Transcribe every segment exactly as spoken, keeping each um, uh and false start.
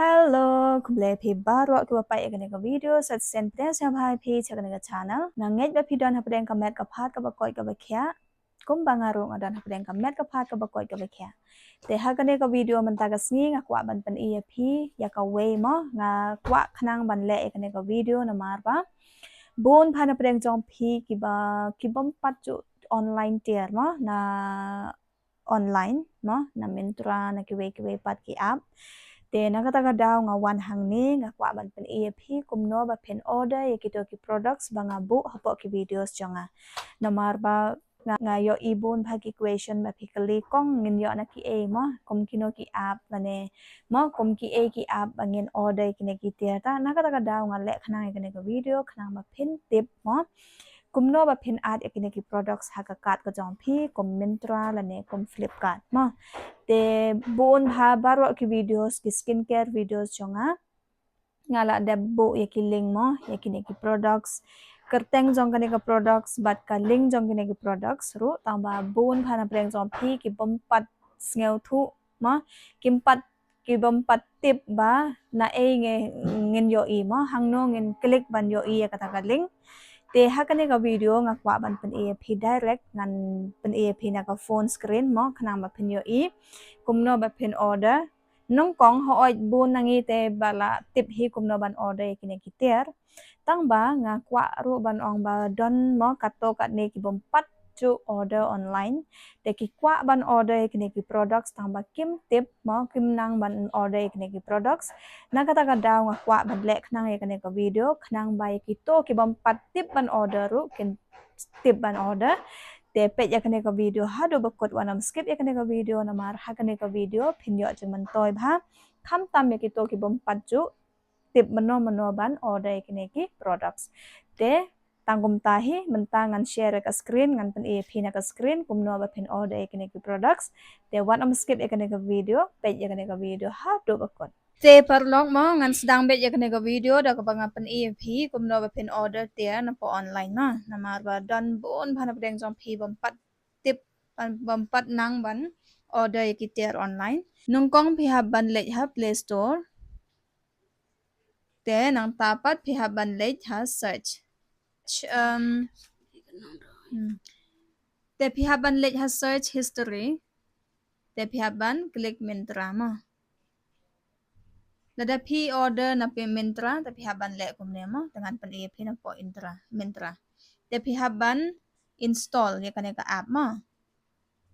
Hello, khublei phi baroh kiba peit ïa kane ka video. Sa shisien pdiang sngewbha ïa phi sha kane ka channel. Nga ngeit ba phi don hapdeng ka met ka phad kaba koit kaba khiah, kumba nga ruh nga don hapdeng ka met ka phad kaba koit kaba khiah. Te ha kane ka video mynta ka sngi nga kwah ban pyni ïa phi ïa kawei mo, nga kwah khnang ban leh ïa kane ka video namar ba bun bha na pdeng jong phi kiba, kibym pat ju online tiar mo, na online mo, na Myntra, na kiwei kiwei pat ki app. Te na kata ka daw nga wan hangne, nga kwah ban pyni ïa phi kumno ba phin order ïa kito ki products ba nga buh hapoh ki videos jong nga. Namar ba nga, nga ïohi bun bha ki question ba phi kylli, kong ngin ïoh na kiei mo, kum kino ki app lane mo, kum kiei ki app ba ngin order ïa kine ki tiar. Ta na kata ka daw nga leh khnang ïa kane ka video khnang ba phin tip mo kumno ba phin add ïa kine ki products ha ka cart ka jong phi, kum Myntra lane kum Flipkart mo. Te bun bha baroh ki videos, ki skincare videos jong nga, nga la dep buh ïa ki link mo ïa kine ki products, kyrteng jong kine ki products bad ka link jong kine ki products ruh, tangba bun bha na pdeng jong phi kibym pat sngewthuh mo, kim pat, kibym pat tip ba naei ngi, ngin ïohi mo, hangno ngin click ban ïohi ïa kata ka link. Te ha kane ka video nga kwah ban pyni ïa phi direct, ngan pyni ïa phi na ka phone screen mo, khnang ba phin ïohi kumno ba phin order. Nyngkong hooid bun na ngi te ba la tip hi kumno ban order ïa kine ki tiar. Tangba nga kwah ruh ban ong ba don mo katto katne kibym pat ju order online. Te ki kwah ban order ïa kine ki products tangba kim tip mo, kim nang ban order ïa kine ki products. Na kata ka daw nga kwah ban leh khnang ïa kane ka video khnang ba ïa kito kibym pat tip ban order ruh kin tip ban order. Te peit ïa kane ka video haduh ba kut, wat nym skip ïa kane ka video namar ha kane ka video phin ïoh jingmyntoi bha. Khamtam ïa kito kibym pat ju tip mynno mynno ban order ïa kine ki products. Te tang kumta hi, mynta ngan share ïa ka screen, ngan pyni ïa phi na ka screen kumno ba phin order ïa kine ki products. Te wat nym skip ïa kane ka video, peit ïa kane ka video haduh ba kut. Te paralok mo, ngan sdang beit ïa kane ka video da kaba nga pyni ïa phi kumno ba phin order tiar napoh online mo. Namar ba don bun bha na pdeng jong phi bym pat tip, bym pat nang ban order ïa ki tiar online. Nyngkong phi hap ban leit ha Play Store. Te nangta pat phi hap ban leit ha search. Ch-, um, hmm. Te phi hap ban leit ha search history. Te phi hap ban click Myntra mo. Lada phi order na pdeng Myntra, te phi hap ban leh kumne mo, te ngan pyni ïa phi napoh Myntra, Myntra. Te phi hap ban install ïa kane ka app mo.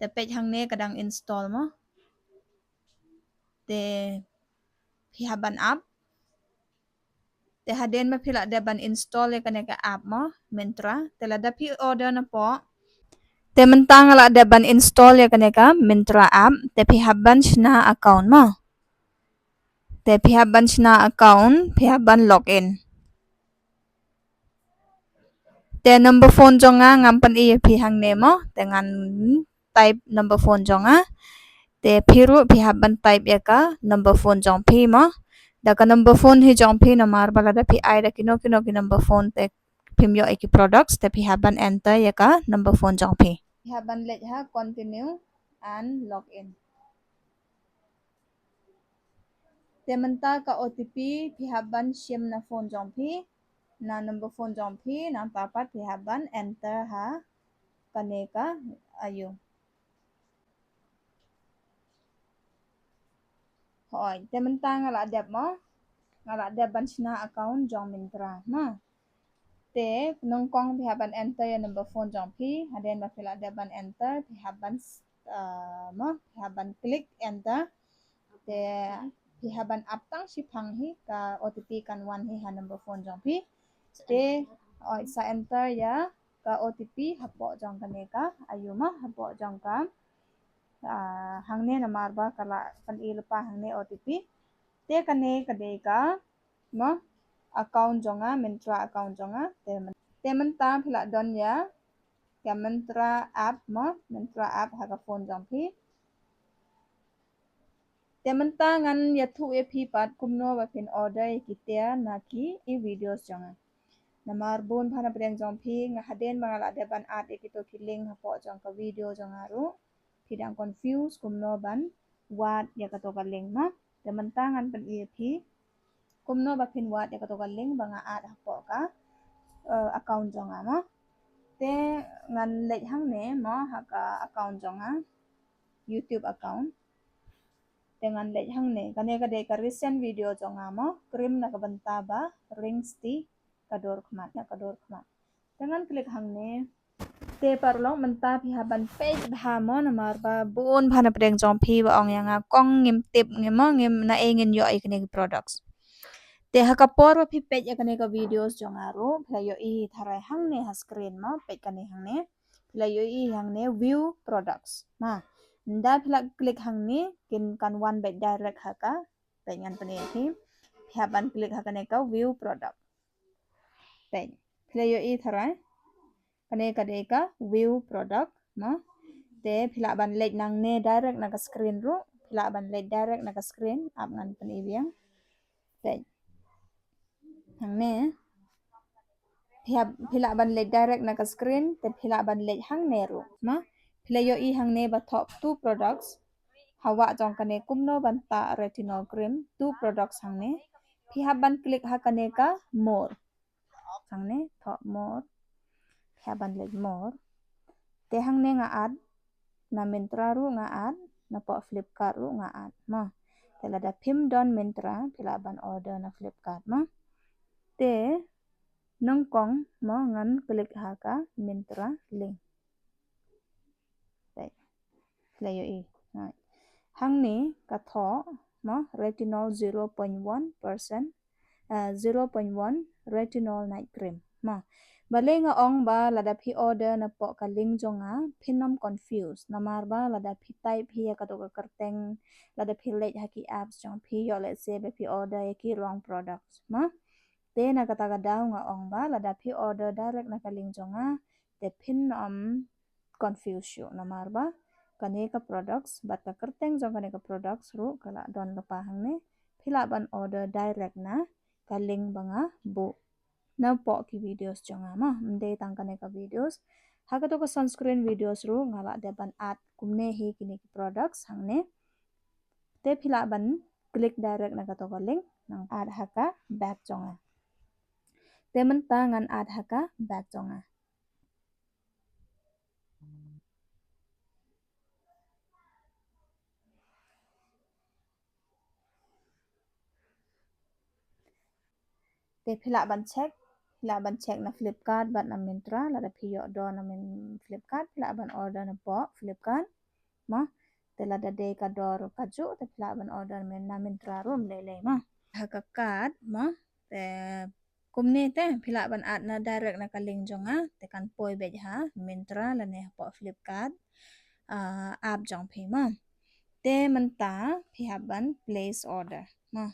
Te peit hangne ka dang install mo. Te phi hap ban ap. Te hadien ba phi la dep ban install ïa kane ka app mo, Myntra. Te lada phi order napoh. Te mynta nga la dep ban install ïa kane ka Myntra app. Te phi hap ban shna account mo. Te phi hap ban shna account, phi hap ban login. Te number phone jong nga ngam pyni ïa phi hangne mo, te ngan type number phone jong nga. Te phi ruh phi hap ban type ïa ka number phone jong phi mo. Da ka number phone hi jong phi namar ba lada phi ai da kino kino ki number phone te phim ïoh ïa ki products, te phi hap ban enter ïa ka number phone jong phi. Phi hap ban leit ha continue and login. Te mynta ka O T P phi hap ban shim na phone jong phi, na number phone jong phi, nangta pat phi hap ban enter ha kane ka ayu. Hooid, te mynta nga la dep mo, nga la dep ban shna account jong Myntra mo. Te nyngkong phi hap ban enter ïa number phone jong phi, hadien ba phi la dep ban enter, phi hap ban s-, ah, mo, phi hap ban click enter. Te phi hap ban ap tang shiphang hi, ka O T P kan wan hi ha number phone jong phi. Te, oh, sa enter ïa ka O T P hapoh jong kane ka ayu mo, hapoh jong ka, ah, hangne namar ba ka la pyni lypa hangne O T P. Te kane ka dei ka mo, account jong nga, Myntra account jong nga. Te myn-, te mynta phi la don ïa ka Myntra app mo, Myntra app ha ka phone jong phi. Te mynta ngan ïathuh ïa phi pat kumno ba phin order ïa ki tiar na ki i videos jong nga. Namar bun bha na pdeng jong phi, nga hadien ba nga la dep ban add ïa kito ki link hapoh jong ka video jong nga ruh, phi dang confuse kumno ban wad ïa kato ka link mo. Te mynta ngan pyni ïa phi kumno ba phin wad ïa kato ka link ba nga add hapoh ka, eh, account jong nga mo. Te ngan leit hangne mo ha ka account jong nga, YouTube account. Te ngan leit hangne, kane ka dei ka recent video jong nga mo, cream na ka bynta ba ring sti ka dur khmat, na ka dur khmat. Te ngan click hangne. Te paralok mynta phi hap ban peit bha mo namar ba bun bha na pdeng jong phi ba ong ïa nga kong ngim tip ngim mo ngim na ei ngin ïoh ïa kane ki products. Te ha ka por ba phi peit ïa kane ka videos jong nga ruh phi la ïohi tharai hangne ha screen mo, peit kane hangne. Phi la ïohi hangne view products. Ma, nda phi la click hangne kin kan wan beit direct ha ka, peit ngan pyni ïa phi. Phi hap ban click ha kane ka view product. Peit. Phi la ïohi tharai. Kane ka dei ka view product mo. Te phi lah ban leit nangne direct na ka screen ruh. Phi lah ban leit direct na ka screen. Ap ngan pyni biang. Peit. Hangne. Phi hap, phi lah ban leit direct na ka screen, te phi lah ban leit hangne ruh. Ma, phi la ïohi hangne ba thoh two products. Ha wah jong kane kumno ban tah retinol cream, two products hangne. Phi hap ban click ha kane ka more. Hangne thoh more. Phi hap ban leit more. Te hangne nga add na Myntra ruh nga add, napoh Flipkart ruh nga add. Ma, te lada phim don Myntra, phi lah ban order na Flipkart ma. Te nyngkong mo ngan click ha ka Myntra link. Te phi la ïohi. Hangne ka thoh mo retinol zero point one percent, eh, zero point one retinol night cream. Ma, balei nga ong ba lada phi order napoh ka link jong nga, phin ym confuse. Namar ba lada phi type hi ïa kato ka kyrteng, lada phi leit ha ki apps jong phi, ïoh lehse ba phi order ïa ki wrong products. Ma, te na kata ka daw nga ong ba lada phi order direct na ka link jong nga, te phin ym confuse shuh namar ba kane ka products bad ka kyrteng jong kane ka products ruh ka lah don lypa hangne. Phi lah ban order direct na ka link ba nga buh napoh ki videos jong nga ma, ym dei tang kane ka videos. Ha kato ka sunscreen videos ruh nga lah dep ban add kumne hi kine ki products hangne. Te phi lah ban click direct na kato ka link, ngan add ha ka bag jong nga. Te mynta ngan add ha ka bag jong nga. Te phi lah ban check, phi lah ban check na Flipkart bad na Myntra, lada phi ïoh dor na Flipkart, phi lah ban order napoh Flipkart. Ma, te lada dei ka dor kajuh, te phi lah ban order na Myntra ruh ym lei lei ma. Ha ka cart ma, te kumne te phi lah ban add na direct na ka link jong nga, te kan poi beit ha Myntra lane hapoh Flipkart, ah, app jong phi ma. Te mynta phi hap ban place order ma.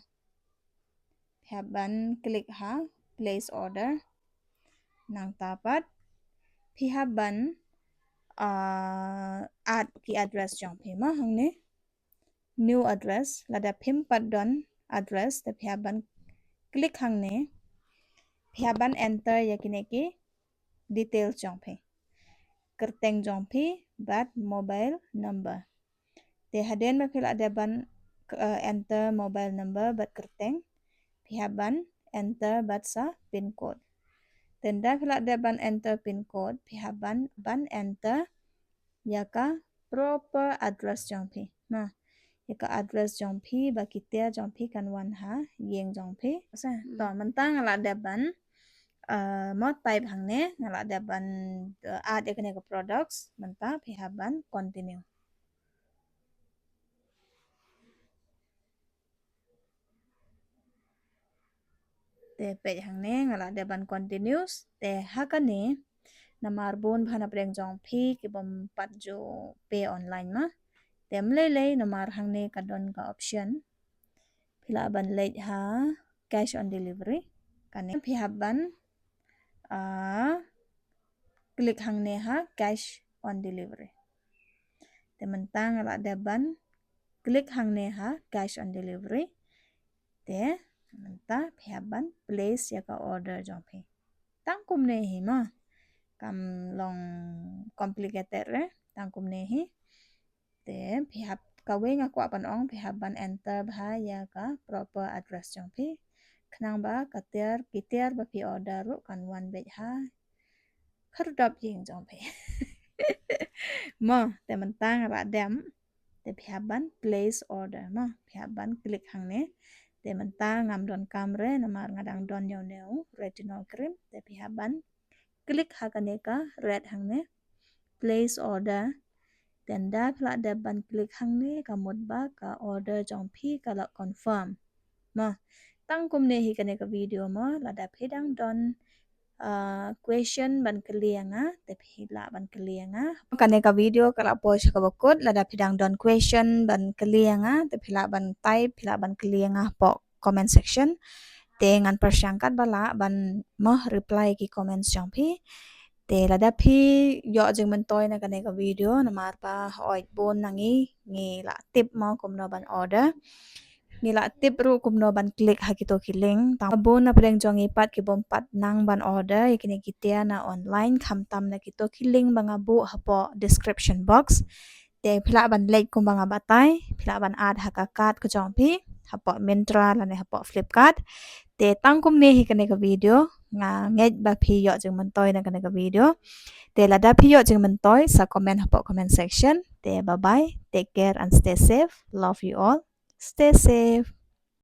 Phi hap ban click ha place order. Nangta pat phi hap ban, ah, add ki address jong phi ma hangne. New address, lada phim pat don address, te phi hap ban click hangne. Phi hap ban enter ïa kine ki details jong phi. Kyrteng jong phi bad mobile number. Te hadien ba phi lah dep ban, eh, enter mobile number bad kyrteng, phi hap ban enter bad sa pin code. Te ynda phi lah dep ban enter pin code, phi hap ban, ban enter ïa ka proper address jong phi. Nah, ïa ka address jong phi ba ki tiar jong phi kan wan ha ïing jong phi. Sa, hmm, to mynta nga lah dep ban, eh, mo type hangne, nga lah dep ban, eh, add ïa kane ka products, mynta phi hap ban continue. Te peit hangne nga lah dep ban continues. Te ha kane namar bun bha na pdeng jong phi ki bym pat ju pay online ma. Te ym lei lei namar hangne ka don ka option. Phi lah ban leit ha cash on delivery. Kane phi hap ban, ah, click hangne ha cash on delivery. Te mynta nga lah dep ban click hangne ha cash on delivery. Te mynta phi hap ban place ïa ka order jong phi. Tang kumne hi ma. Kam long complicated re, tang kumne hi. Te phi hap kawei nga kwah ban ong phi hap ban enter bha ïa ka proper address jong phi. Khnang ba ka tiar, ki tiar ba phi order ruh kan wan beit ha khyrdop ïing jong phi. Mo, te mynta nga la dem, te phi hap ban place order mo, phi hap ban click hangne. Te mynta ngam don kam re namar nga dang don ïa une u retinol cream, te phi hap ban click ha kane ka red hangne, place order. Te ynda phi la dep ban click hangne ka mut ba ka order jong phi ka la confirm. Mo, tang kumne hi kane ka video mo, lada phi dang don uh, question ban kylli ïa nga, te phi lah ban kylli ïa nga. Kane ka video ka la poi sha kaba kut, lada phi dang don question ban kylli ïa nga, te phi lah ban type, phi lah ban kylli ïa nga hapoh comment section. Te ngan pyrshang katba lah ban mo reply ki comments jong phi. Te lada phi ïoh jingmyntoi na kane ka video namar ba hooid bun na ngi ngi la tip mo kumno ban order. Ngi la tip ruh kumno ban click ha kito ki link. Tang bun na pdeng jong ngi pat ki bym pat nang ban order ïa kine ki tiar na online, khamtam na kito ki link ba nga buh hapoh description box. Te phi lah ban leit kumba nga batai, phi lah ban add ha ka cart ka jong phi hapoh Myntra lane hapoh Flipkart. Te tang kumne hi kane ka video, nga ngeit ba phi ïoh jingmyntoi na kane ka video. Te lada phi ïoh jingmyntoi sa comment hapoh comment section. Te bye bye, take care and stay safe. Love you all. Stay safe.